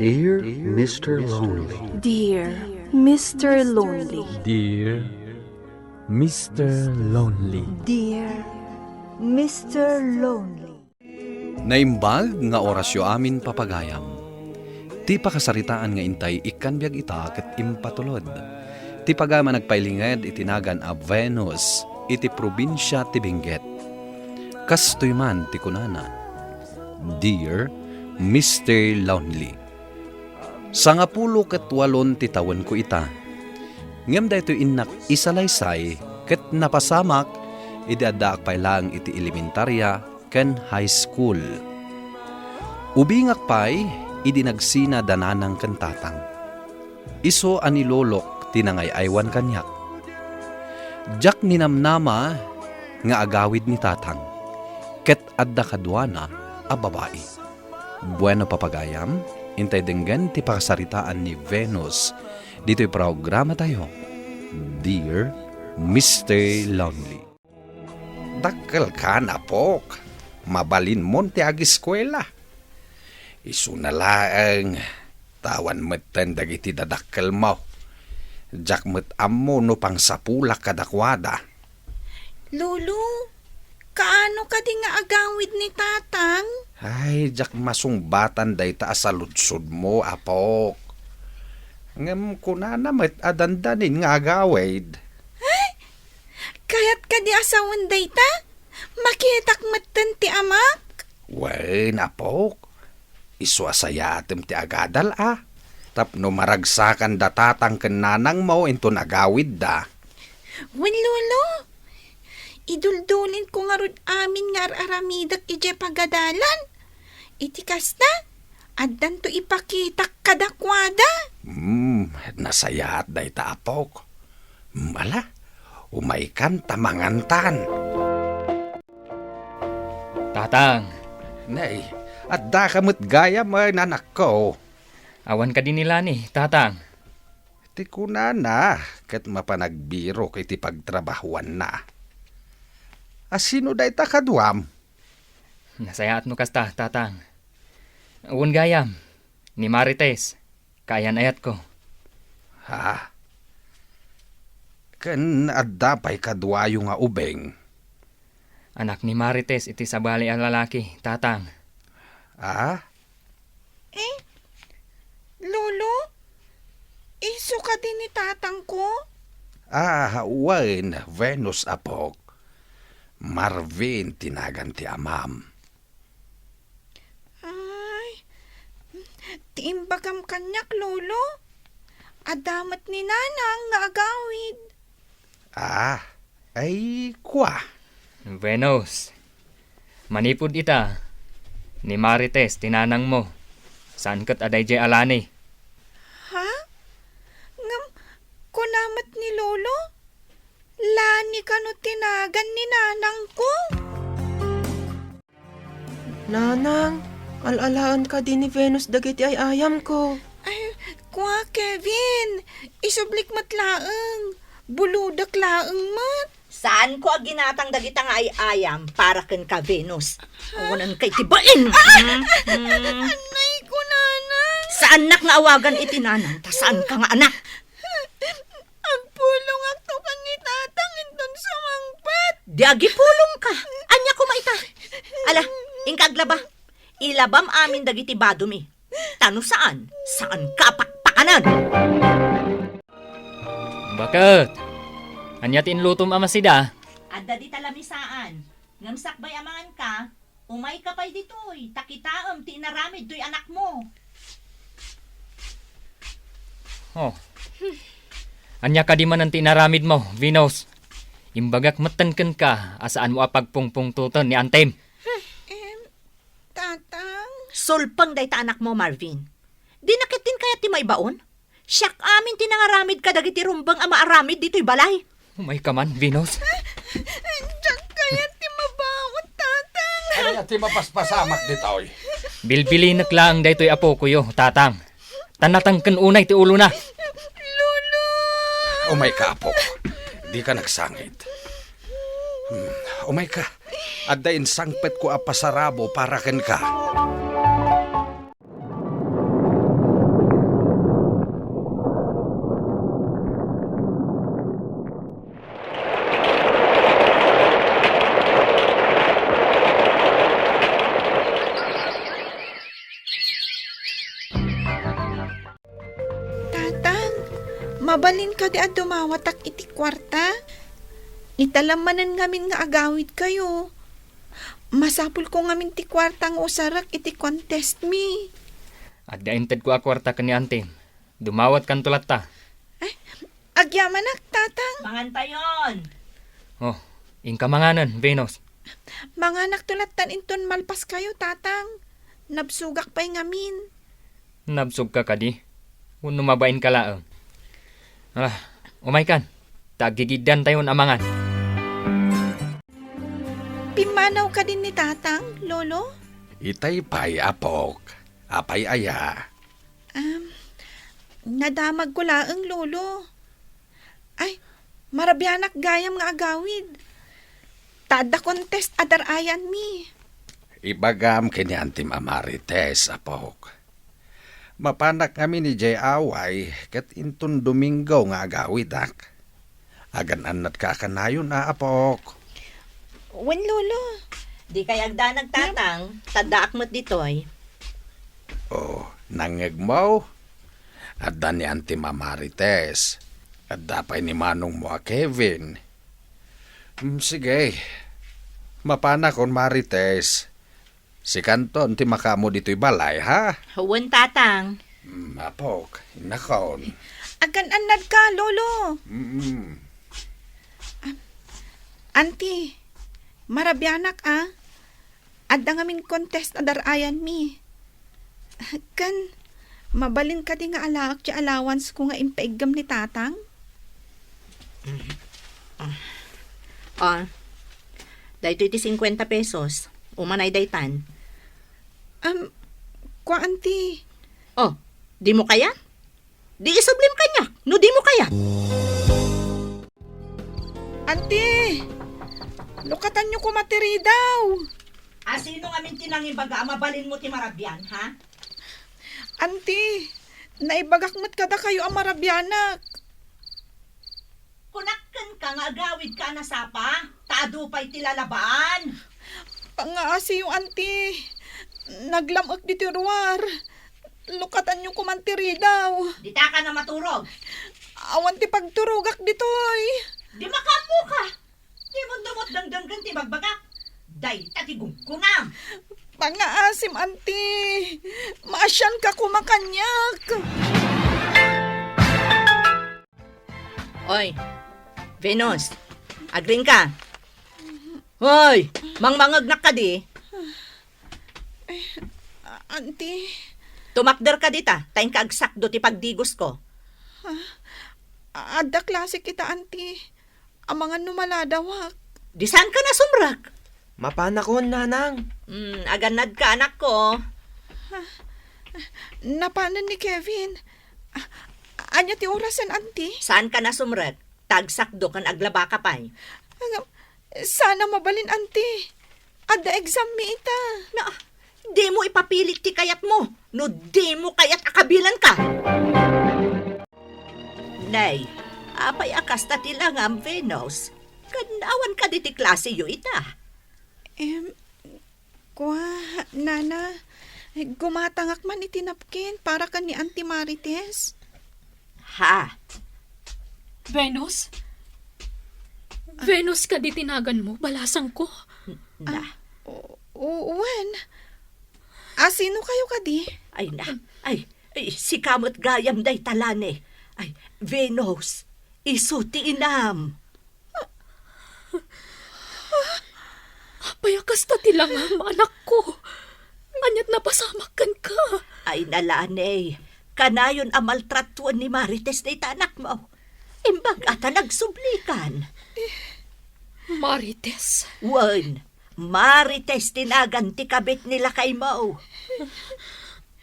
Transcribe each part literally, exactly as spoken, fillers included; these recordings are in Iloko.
Dear Mister Lonely. Dear Mister Lonely. Dear Mister Lonely. Dear Mister Lonely. Naimbag nga orasyo amin, papagayam. Ti pakasaritaan nga intay ikkan biag ita ket impatulod. Ti pagayam a nagpailinged iti nagan a Venus iti probinsia ti Benguet. Kastoy man ti kunana, Dear Mister Lonely. Sangapulo ket walon ti tawenko ita. Ngem daytoy innak isalaysay ket napasamak idi addaak pay laeng iti elementaria ken high school. Ubingak pay idi nagsina da nanang ken tatang. Isu a ni lolok ti nangay-aywan kaniak. Diak ninamnama nga agawid ni tatang, ket adda kaduana a babai. Bueno, papagayam, intay denggen ti pakasaritaan ni Venus ditoy programatayo, Dear Mister Lonely. Dakkelkan, apok. Mabalinmon ti agiskuela. Isuna laeng, ta awan metten dagiti dadakkelmo. Diak met ammo no pangsapulak kadakuada. Lolo, kaano kadi nga agawid ni tatang? Ay, diak masungbatan dayta a saludsodmo, apok. Ngem kunana met a dandanin nga agawid. Ay, kayat kadi a sawen dayta? Makitak metten ti amak? Wen, apok. Isu a sayaatem ti agadal a. Tapno maragsakan da tatang ken nanangmo inton agawidda. Wen, Lolo. Iduldulinko ngarud amin nga ar-aramidek idiay pagadalan. Iti kasta, addanto ipakitak kadakuada. Hmm, nasayaat dayta, apok. Hmm, ala, umaykan ta mangantan. Tatang. Nay, addaka met gayam, anakko. Awan kadi ni Lani, tatang? Ti kunana, ket mapan agbirok iti pagtrabahuanna. A, sino dayta kaduam? Nasayaat no kasta, tatang. Wen gayam, ni Marites, kaayan-ayatko. Ha? Ken adda pay kaduayo nga ubing? Anak ni Marites iti sabali a lalaki, tatang. Ah? Eh? Lolo? Isu kadi ni tatangko? Ah, wen, Venus, apok. Marvin ti nagan ti amam. Ay, ti imbagam kaniak, Lolo. Adda met ni Nanang nga agawid. Ah, ay, kua. Venus, manipud ita, ni Marites ti nanangmo. Saan ket a daydiay a Lani. Ha? Ngem, kuna met ni Lolo? Lani kano ti nagan ni nanangko? Nanang, al-alaen kadi ni Venus dagiti ay-ayamko. Ay, kua, Kevin, isublik met laeng. Bulodek laeng met. Saanko a ginatang dagita nga ay-ayam para kenka, Venus. Awanen kay ti bain. Ah! Mm, mm. Anay ko, Nanang. Saannak nga awagan iti nanang, ta saanka nga anak. Agpulongakto ken ni Tatang inton sumangpet. Di agipulongka. Ania koma ita? Ala, inka aglaba. Ilabam amin dagiti badomi. Ta no saan, saanka a pakpakanen. Baket, ania ti inlutom a masida? Adda dita lamisaan. Ngem sakbay a manganka, umayka pay ditoy, ta kitaem ti inaramid toy anakmo. Oh. Ania kadi manen ti inaramidmo, Venus? Imbagak metten kenka a saanmo a pagpungpungtoten ni antem. Em, Tatang? Sulpeng dayta anakmo, Marvin. Dina ketdin kayat ti maibaon? Siak amin ti nangaramid kadagiti rumbeng a maaramid ditoy balay. Umayka man, Venus. Diak kayat ti mabaon, Tatang. Ania ti mapaspasamak ditoy? Bilbilinek laeng daytoy a pukoyo, Tatang. Ta natangken unay ti ulona. Lolo! Umayka, apo. Dika nagsangit. Hmm, umayka. Adda insangpetko a pasarabo para kenka. Mabalin kadi a dumawatak iti kuarta? Ita la manen ngamin nga agawidkayo. Masapulko ngamin ti kuarta nga usarek iti contest mi. Adda intedko a kuarta ken ni Antim. Dumawatkanto latta. Ay, agyamanak, Tatang. Mangantayon. Oh, inka manganen, Venus. Manganakto lattan inton malpaskayo, Tatang. Nabsogak pay ngamin. Nabsogka kadi? Wenno mabainka laeng? Ah, umaykan. Ta aggigiddantayon a mangan. Pimmanaw kadin ni Tatang, Lolo? Itay pay, apok. Apay aya? Um, nadamagko laeng, Lolo. Ay, marabianak gayam nga agawid. Ta adda contest a dar-ayanmi. Ibagam ken ni Antim a Marites, apok. Mapanak ngamin idiay away ket inton Domingo nga agawidak. Agan-annatka a kanayon a, apok. Wen, Lolo. Dikay agdanag, Tatang, ta addaak met ditoy. Oh, nangngegmo? Adda ni Antim a Marites. Adda pay ni manongmo a Kevin. Mm, sige. Mapanakon, Marites. Sikanton ti makaammo ditoy balay, ha? Wen, Tatang. Mm, apok, innakon. Agan-annadka, Lolo. Mm. Anti, marabianak, a. Adda ngamin contest a dar-ayanmi. Ken, mabalin kadi nga alaek ti allowance ko nga impaiggem ni Tatang? Ah, daytoy ti singkuenta pesos. Umanay daytan. Um, kua, Anti. Oh, dimo kayat? Di isublim kaniak, no dimo kayat. Anti! Lukatanyo koma ti ridaw! A, sino ngamin ti nangibaga a mabalinmo ti marabian, ha? Anti, naibagak met kadakayo a marabianak. Kunak kenka nga agawidka a nasapa, ta adu pay ti lalabaan. Pangaasiyo, Anti. Naglam-ek ditoy ruar. Lukatanyo koman ti ridaw. Ditaka na maturog. Awan ti pagturogak ditoy. Di makaammoka. Dimon dumot dengdenggen ti bagbagak. Dayta ti guggunam. Pangaasim, Anti. Maasianka koma kaniak. Oy, Venus, agriingka. Hoy, mangmangegnak kadi? Eh, a-, Auntie. Tumakderka dita, ta inka agsakdo ti pagdigosko. Ha? A-, adda klase kita, Auntie. Amangan no maladawak. Di saanka nasumrek? Mapanakon, Nanang. Hmm, agannadka, anakko. Ha? Napanen ni Kevin. A-, ania ti orasen, Auntie? Saanka nasumrek? Ta agsakdo ken aglabaka pay. Ngem, saan a mabalin, Auntie. Adda exam mi ita. Na, dimo ipapilit ti kayatmo, no dimo kayat a kabilanka. Nay, apay a kasta ti langam, Venus? Ken awan kadi ti klaseyo ita? Em, Kua, Nana, gumatangak man iti napkin para ken ni Auntie Marites. Ha? Venus? Venus kadi ti naganmo, balasangko? Na. Ah, o-, o-, wen. A, sino kayo kadi? Ay, na. Ay, ay, sika met gayam dayta, Lani. Ay, Venus, isu ti inam. Apay a kasta ti langam, anakko? Aniat napasamak kenka? Ay, na, Lani, kanayon a maltratoen ni Marites dayta anakmo. Imbag a ta nagsublikan. Marites? Wen, Marites ti nagan ti kabit ni lakaymo.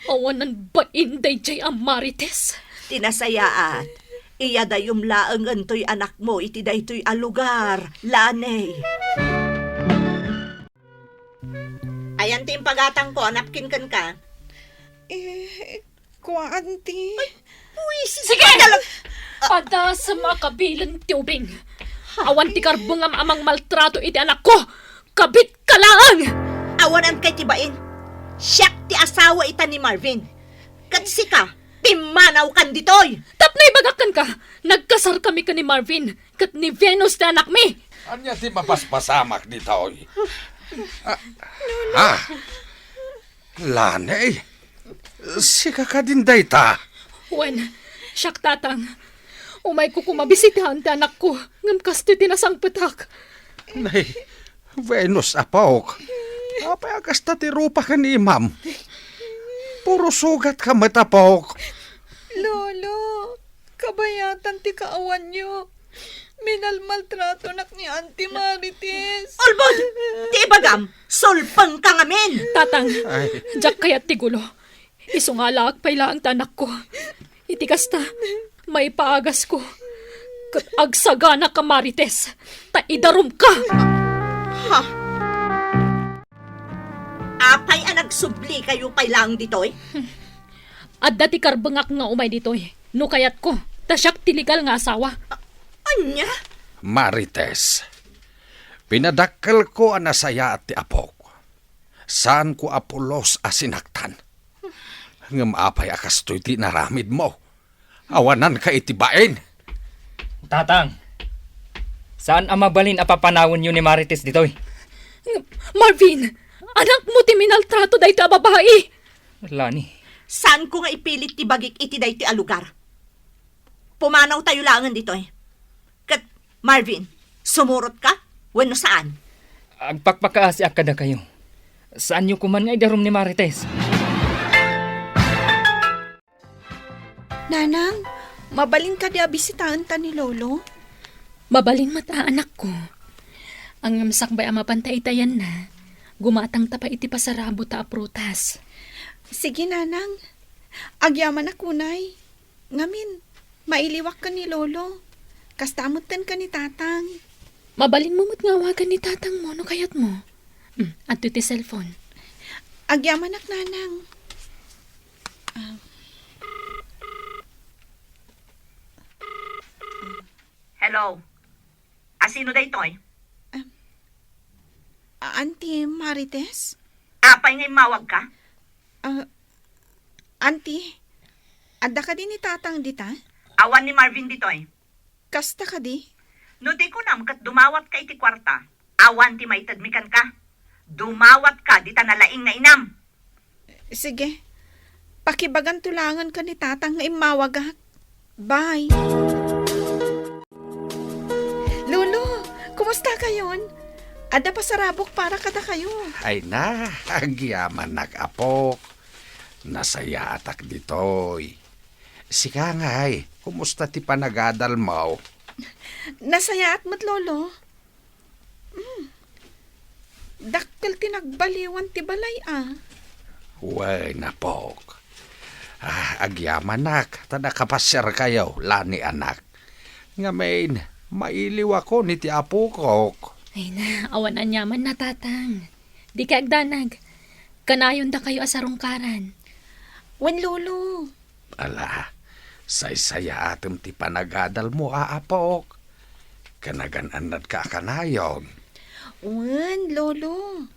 Awanan bain daydiay a Marites. Ti nasayaat, iyadayom laengen toy anakmo iti daytoy a lugar, Lani. Ayan ti impagatangko a napkin kenka. Eh, Kua, Auntie. Ay, buwisis. Sige! Adda sa makabilen ti ubing. Awan ti karbengam a mangmaltrato iti anakko. Kabitka laeng! Awanan kay ti bain. Siak ti asawa ita ni Marvin. Ket sika, pimmanawkan ditoy. Ta Naibagak kenka! Nagkasarkami ken ni Marvin, ket ni Venus ti anakmi! Ania ti mapaspasamak ditoy? Ah, ha? Lani? Sika kadin dayta? Wen, siak, Tatang. Umayko koma bisitaen ti anakko, ngem kastoy ti nasangpetak. Nay, Venus, apok. Apay a kasta ti rupa ken imam? Puro sugatka met, apok. Lolo, kabayatan ti kaawanyo. Minalmaltratonak ni Auntie Marites. Ulbod! Ti ibagam, sulpengka ngamin! Tatang, Ay. Diak kayat ti gulo. Isu nga alaak pay laeng ti anakko. Iti kasta, maipaagasko. Ket agsaganak a Marites, ta idarumka! Ha? Apay a nagsublikayo pay laeng ditoy? Adda ti karbengak nga umay ditoy, no kayatko, ta siak ti legal nga asawa. A-, ania? Marites, pinadakkelko a nasayaat ti apok. Saanko a pulos a sinaktan. Ngem apay a kastoy ti inaramidmo? Awananka iti bain. Tatang, saan a mabalin a papanawenyo ni Marites ditoy. Marvin, anakmo ti minaltrato daytoy a babai. Lani. Saanko nga ipilit ti bagik iti daytoy a lugar. Pumanawtayo laengen ditoy. Ket, Marvin, sumurotka wenno saan? Agpakpakaasiak kadakayo. Saanyo koman nga idarum ni Marites. Nanang, mabalin kadi a bisitaenta ni Lolo? Mabalin met a, anakko. Ngem sakbay a mapan ta itayanna, gumatangta pay iti pasarabota a prutas. Sige, Nanang. Agyamanak unay. Ngamin, mailiwak ken ni Lolo. Kasta metten ken ni Tatang. Mabalinmo met nga awagan ni Tatangmo no kayatmo. Hmm, adtoy ti cellphone. Agyamanak, Nanang. Ah. Hello. A, sino daytoy? Ah, Auntie Marites? Apay nga immawagka? Ah, Auntie, adda kadi ni Tatang dita? Awan ni Marvin ditoy. Kasta kadi? No di kunam ket dumawatka iti kuarta, awan ti maitedmi kenka. Dumawatka dita nalaing nga inam. Sige. Pakibaganto laengen ken ni Tatang nga immawagak. Bye. Lolo, kumusta kayon? Adda pasarabok para kadakayo. Ay na, agyamanak, apok. Nasayaatak ditoy. Sika ngay, kumusta ti panagadalmo? Nasayaat met, Lolo. Mm. Dakkel ti nagbaliwan ti balay, a. Wen, apok. Ah, agyamanak, ta nakapasiarkayo, lani anak. Ngamin, mailiwakon iti apokok. Ay na, awan aniaman na, Tatang. Dikay agdanag. Kanayon dakayo a sarungkaran. Wen, Lolo. Ala, saysayaatem ti panagadalmo, a, apok. Kanagan-annadka a kanayon. Wen, Lolo.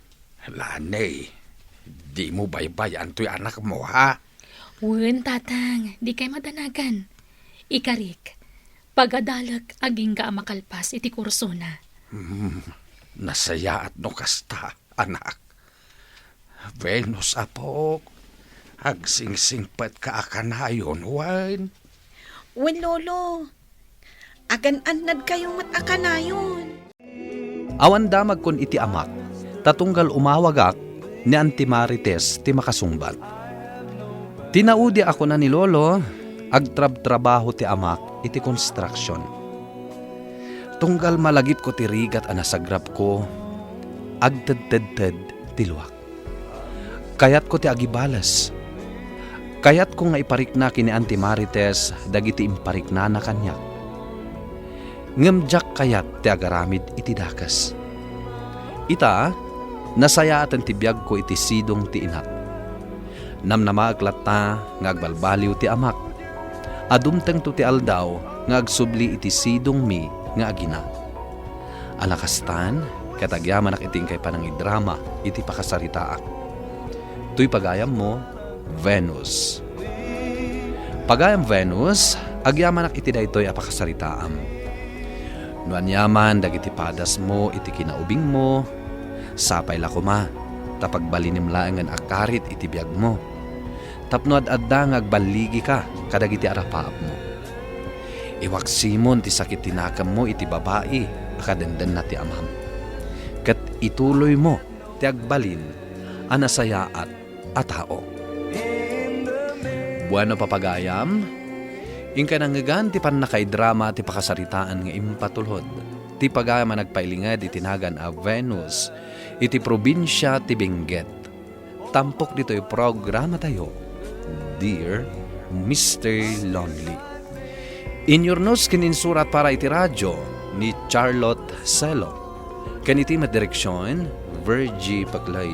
Lani, dimo baybay-an toy anakmo, ha? Wen, Tatang, dikay madanagan. Ikarik, pagadalek agingga a makalpas iti kursona. Hmm, nasayaat no kasta, anak. Venus, apok, agsingsingpetka a kanayon, wen? Wen, Lolo. Agan-annadkayo met a kanayon. Awan damagkon iti amak, ta tunggal umawagak, ni Auntie Marites ti makasungbat. Tinaudi a kuna ni Lolo, agtrabtrabaho ti amak iti construction. Tunggal malagipko ti rigat a nasagrapko, agtedtedted ti luak. Kayatko ti agibales. Kayatko nga iparikna ken ni Auntie Marites dagiti impariknana kaniak. Ngem diak kayat ti agaramid iti dakes. Ita, nasayaaten ti biagko iti sidong ti inak. Namnamaek latta nga agbalbaliw ti amak. A dumtengto ti aldaw nga agsubli iti sidongmi nga agina. A nakastan, ket agyamanak iti inkay panangidrama iti pakasaritaak. Toy pagayammo, Venus. Pagayam Venus, Agyamanak iti daytoy a pakasaritaam. No aniaman dagiti padasmo iti kinaubingmo, sapay la koma ta pagbalinem laengen a karit iti biagmo, tapno ad-adda nga agballigika kadagiti arapaapmo. Iwaksimon ti sakit ti nakemmo iti babai a kadendenna ti amam, ket ituloymo ti agbalin a nasayaat a tao. Bueno, papagayam, inkay nangngegan ti pannakaidrama ti pakasaritaan nga impatulod ti pagayam a nagpailinged iti nagan a Venus iti probinsia ti Benguet. Tampok ditoy programatayo, Dear Mister Lonely. Inyurnos ken insurat para iti radio ni Charlotte Selo, ken iti met direksion, Virgie Paclay.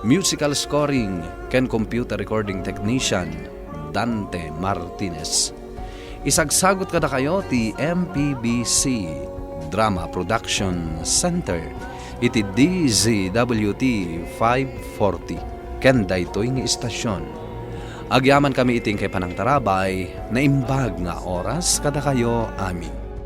Musical scoring ken computer recording technician, Dante Martinez. Isagsagot kadakayo ti M P B C Drama Production Center iti D Z W T five forty ken daytoy nga istasyon. Agyamankami iti inkay panangtarabay, naimbag nga oras kadakayo amin.